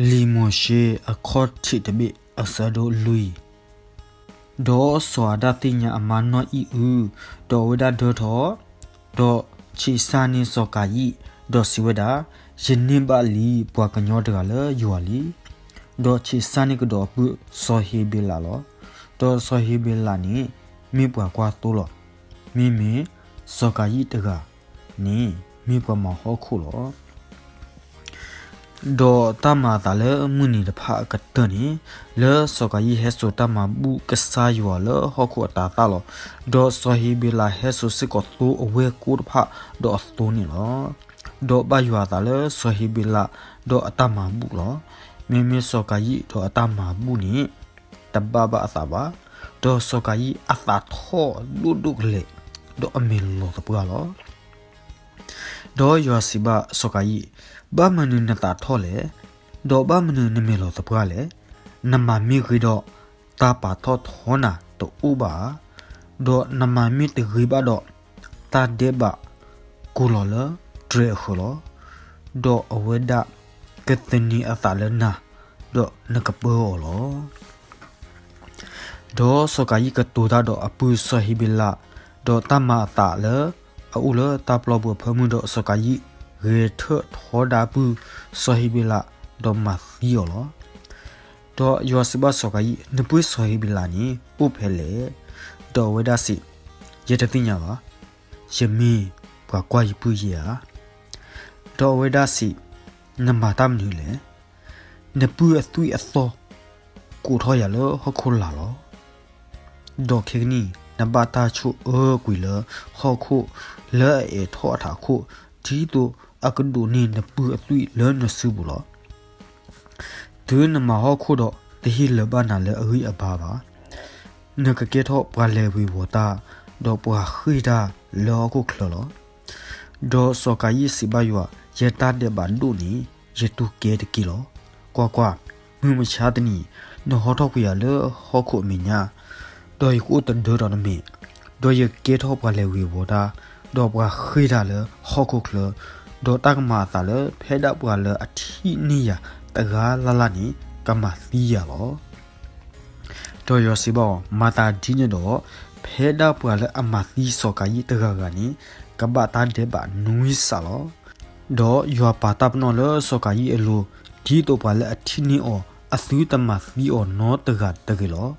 လံာ်မိၤၡ့အခီၣ်ထံးတဘ့ၣ်အဆၢဒိၣ်လွံၢ်. ဒီးစီၤအၤဒၣ်သ့ၣ်ညါအမါနီၢ်အံၣ်အု, ဒီးအဝဲဒၣ်ဒၢထီၣ်, ဒီးဆံးစၢ်န့ၢ်စီၤကၤယံၣ်, ဒီးစံးဝဲဒၣ်, ယန့ၢ်ဘၣ်လံပှၤကညီတဂၤလၢယွၤလံ. ဒီးဆံးစၢ်န့ၢ်ကဒီးအပုၢ်စီၤဟ့ၤဘ့းလးလီၤ. ဒီးစီၤဟ့ၤဘ့းလးန့ၣ် မ့ၢ်ပှၤကွၢ်သိလီၤ. မ့မ့ၢ်စီၤကၤယံၣ်တဂၤန့ၣ် မ့ၢ်ပှၤမၤဟီၣ်ခိၣ်လီၤ. ဒီးတၢ်မၤအသးလၢမုၢ်နံၤတဖၣ်အကတၢၢ်န့ၣ်, လၢစီၤကၤယံၣ်ဟဲစိာ်တၢ်မၤဘူၣ်ကစၢ်ယွၤလၢဟီၣ်ခိၣ်အတၤသၣ်လီၤ. ဒီးစီၤဟ့ၤဘ့းလးဟဲစိာ်စ့ၢ်ကီးသိအဝဲၢ်ကိၣ်တဖၣ်ဒီးအသိန့ၣ်လီၤ. ဒီးဘၣ်ယွၤအသးလၢစီၤဟ့ၤဘ့းလးဒီးအတၢ်မၤဘူၣ်လီၤ. မ့မ့ၢ်စီၤကၤယံၣ်ဒီးအတၢ်မၤဘူၣ်န့ၣ် တဘၣ်ဘၣ်အသးဘၣ်. ဒီးစီၤကၤယံၣ်အသးထီၣ်ဒိၣ်ဒိၣ်ကလဲာ်, ဒီးအမဲာ်လီၤသပှၢ်လီၤ. ဒီးယွၤစံးဘၣ်စီၤကၤယံၣ်, ဘၣ်မနုၤနသးထီၣ်လဲၣ်, ဒီးဘၣ်မနုၤနမဲာ်လီၤသပှၢ်လဲၣ်. နမၤမ့ၢ်ဂ့ၤဒီး တၢ်ပာ်ထီၣ်ထီနၤတအိၣ်ဘၣ်ဧါ. ဒီးနမၤမ့ၢ်တဂ့ၤဘၣ်ဒီး တၢ်ဒဲးဘးကိၢ်လီၤလၢတြဲၤအဃၢၤလီၤ. ဒီးအဝဲဒၣ်ကသန့ၤအသးလၢနၤ, ဒီးနကပၢအီၤလီၤ. ဒီးစီၤကၤယံၣ်ကတိၤတၢ်ဒီးအပုၢ်စီၤဟ့ၤဘ့းလး, ဒီးတၢ်မၤအသးလၢအအိၣ်လၢတၢ်ပျီပူၤအဖၢမုၢ်, ဒီးစီၤကၤယံၣ်ဂဲၤထၢၣ်ထီဒါပုၢ်စီၤဟ့ၤဘ့းလး, ဒီးမၤသံအီၤလီၤ. ဒီးယွၤစံးဘၣ်စီၤကၤယံၣ်, နပုၢ်စီၤဟ့ၤဘ့းလးန့ၣ် အိၣ်ဖဲလဲၣ်. ဒီးအဝဲဒၣ်စံး, ယတသ့ၣ်ညါဘၣ်. ယမ့ၢ်ပှၤကွၢ်ယပုၢ်ယဲဧါ. ဒီးအဝဲဒၣ်စံး, နမၤတၢ်မနုၤလဲၣ်. နပုၢ်အသွံၣ်အသီကိးထီၣ်ယၤလၢဟီၣ်ခိၣ်လာ်လီၤ. ဒီးခဲကနံၣ် နဘၣ်တၢ်ဆိၣ်အၢကွံာ်လၢဟီၣ်ခိၣ်လၢအအဲးထီၣ်အထးခိၣ်, ဒ်သိးအကဒိးန့ၢ်နပုၢ်အသွံၣ်လၢနစုပူၤလီၤ. တုၤနမၤဟီၣ်ခိၣ်ဒီး တဟ့ၣ်လၢၤဘၣ်နၤလၢအဂံၢ်အဘါဘၣ်. နကကဲထီၣ်ပှၤလဲၤဝ့ၤဝီၤတၢ်, ဒီးပှၤဃ့ၢ်တၢ်လၢဟီၣ်ခိၣ်ချၢလီၤ. ဒီးစီၤကၤယံၣ်စံးဘၣ်ယွၤ, ယတၢ်ဒဲးဘးဒိၣ်န့ၣ် ယတူၢ်ကဲတက့ၢ်လီၤ. ကွၢ်ကွၢ်, မုၢ်မဆါတနံၤ နဟီထီၣ်ကွံာ်ယၤလၢဟီၣ်ခိၣ်အမဲာ်ညါ, ဒီးယကအိၣ်တဒၢဒီးနမဲာ်, ဒီးယကကဲထီၣ်ပှၤလဲၤဝ့ၤဝီၤတၢ်, ဒီးပှၤဃ့ၢ်တၢ်လၢဟီၣ်ခိၣ်ချၢ, ဒီးတၢ်ကမၤအသးလၢဖဲဒၣ်ပှၤလၢအထံၣ်န့ၢ်ယၤတဂၤလၢ်လၢ်န့ၣ် ကမၤသံယၤလီၤ. ဒီးယွၤစံးဘၣ်အီၤ, မၤသးဒ်န့ၣ်ဒီး, ဖဲဒၣ်ပှၤလၢအမၤသံစီၤကၤယံၣ်တဂၤဂၤန့ၣ် ကဘၣ်တၢ်ဒဲးဘးနွံစးလီၤ. ဒီးယွၤပာ်တၢ်ပနီၣ်လၢစီၤကၤယံၣ်အလိၤ, ဒ်သိးပှၤလၢအထံၣ်န့ၢ်အီၤအသုတမၤသံအီၤနီတဂၤတဂ့ၤလီၤ.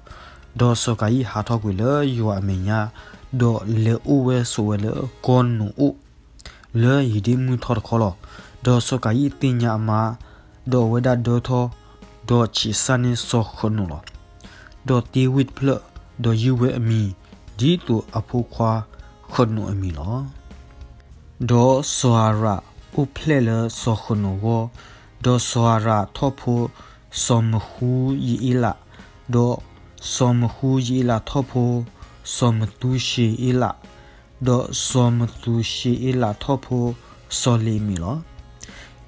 ဒီးစီၤကၤယံၣ်ဟးထီၣ်ကွံာ်လၢယွၤအမဲာ်ညါ, ဒီးလဲၤအိၣ်ဝဲဆိးဝဲလၢကီၢ်နိာ်အိၣ် လၢယံၤဒ့ၣ်မုၢ်ထီၣ်တခီလီၤ. ဒီးစီၤကၤယံၣ်သ့ၣ်ညါအမါ, ဒီးအဝဲဒၣ်ဒၢထီၣ်, ဒီးဆံးစၢ်န့ၢ်စီၤဃနိာ်လီၤ. ဒီးတ့ဝ့ၢ်တဖျၢၣ်, ဒီးယုၢ်ဝဲအမံၤ, ဒ်သိးအဖိခွါဃနိာ်အမံၤလီၤ. ဒီးစီၤအၤရၣ်အိၣ်ဖျဲၣ်လၢစီၤဃနိာ်အဂီၢ်, ဒီးစီၤအၤရၣ်ထီၣ်ဖိစီၤမဃူယအ့လး, ဒီးစီၤမဃူယအ့လးထီၣ်ဖိစီၤမသူၤၡ့အ့လး, ဒီးစီၤမသူၤၡ့အ့လးထီၣ်ဖိစီၤလ့မ့းလီၤ.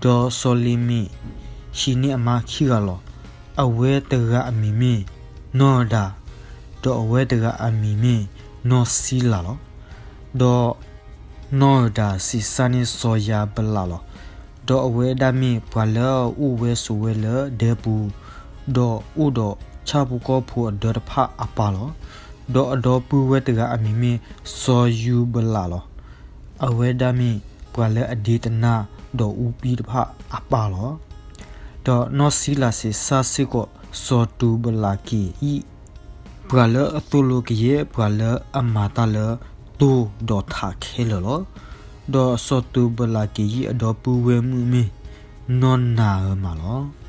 ဒီးစီၤလ့မ့းဟံးန့ၢ်အမါခံဂၤလီၤ. အဝဲတဂၤအမံၤမ့ၢ်နီၢ်အဒၤ, ဒီးအဝဲတဂၤအမံၤမ့ၢ်နီၢ်စံလၤလီၤ. ဒီးနီၢ်အဒၤဆံးစၢ်န့ၢ်စီၤယၤဘလးလီၤ. ဒီးအဝဲဒၣ်မ့ၢ်ပှၤလၢအအိၣ်ဝဲဆိးဝဲလၢဒဲပူၤ, ဒီးအိၣ်ဒီးဆၣ်ဖိကီၢ်ဖိအဒၢတဖၣ်အပၢ်လီၤ. ဒီးအဒီပုၢ်ဝဲၢ်တဂၤအမံၤမ့ၢ်စီၤယူၤဘလးလီၤ. အဝဲဒၣ်မ့ၢ်ပှၤလၢအဒ့တနၢ်ဒီးအူပံတဖၣ်အပၢ်လီၤ. ဒီးနီၢ်စံလၤဆံးစၢ်စ့ၢ်ကီးစီၤတူၤဘလးက့ၤအံၣ်, ပှၤလၢအသိၣ်လိကယဲၢ်ပှၤလၢအမၤတၢ်လၢတိၢ်ဒီးထးခဲလၢာ်လီၤ. ဒီးစီၤတူၤဘလးက့ၤအံၣ်အဒီပုၢ်ဝဲၢ်မုၣ်မ့ၢ်နီၢ်နၤဧၢမးလီၤ.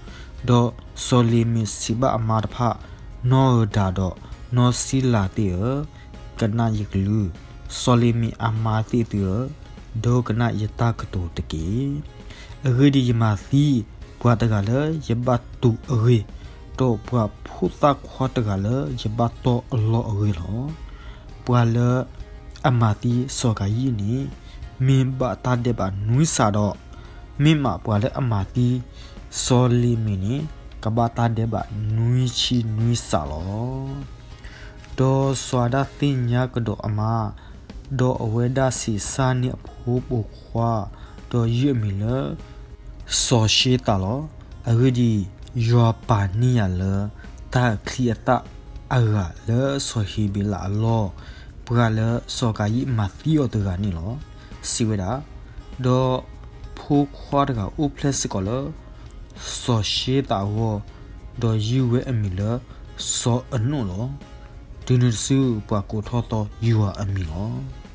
ဒီးစီၤလ့မ့းစံးဘၣ်အမါတဖၣ်, နီၢ်အဒၤဒီးနီၢ်စံလၤသ့ၣ်ဧၢ, ကနၣ်ယကလုၢ်, စီၤလ့မ့းအမါသ့ၣ်သုဧၢ, ဒိကနၣ်ယတၢ်ကတိၤတက့ၢ်. အဂ့ၢ်ဒ်အံၤ, ယမၤသံပှၤတဂၤလၢယဘၣ်တူာ်အဂ့ၢ်, ဒီးပှၤဖိသၣ်ခွါတဂၤလၢယဘၣ်တီအလီၢ်အဂ့ၢ်လီၤ. ပှၤလၢအမၤသံစီၤကၤယံၣ်န့ၣ် မ့ၢ်ဘၣ်တၢ်ဒဲးဘးနွံစးဒီး, မ့ၢ်မးပှၤလၢအမၤသံစီၤလ့မ့းန့ၣ် ကဘၣ်တၢ်ဒဲးဘးနွံဆံနွံစးလီၤ. ဒီးစီၤအၤဒၣ်သ့ၣ်ညါကဒီးအမါ, ဒီးအဝဲဒၣ်ဆံးစၢ်န့ၢ်အဖိပိာ်ခွါ, ဒီးယုၢ်အမံၤလၢစီၤၡ့သးလီၤ. အဂ့ၢ်ဒ်အံၤ, ယွၤပာ်န့ၢ်ယၤလၢ တၢ်အချံအသၣ်အဂၤလၢစီၤဟ့ဘ့လးအလီၢ်, ပှၤလၢစီၤကၤယံၣ်မၤသံအီၤတဂၤန့ၣ်လီၤ. စံးဝဲဒၣ်, ဒီးဖိခွါတဂၤအိၣ်ဖျဲၣ်စ့ၢ်ကီးလၢ စီၤၡ့သးအဂီၢ်, ဒီးယုၢ်ဝဲအမံၤလၢ စီၤအနိၣ်လီၤ. တုၤနုၤတစုပှၤကိးထီၣ်သီယွၤအမံၤလီၤ.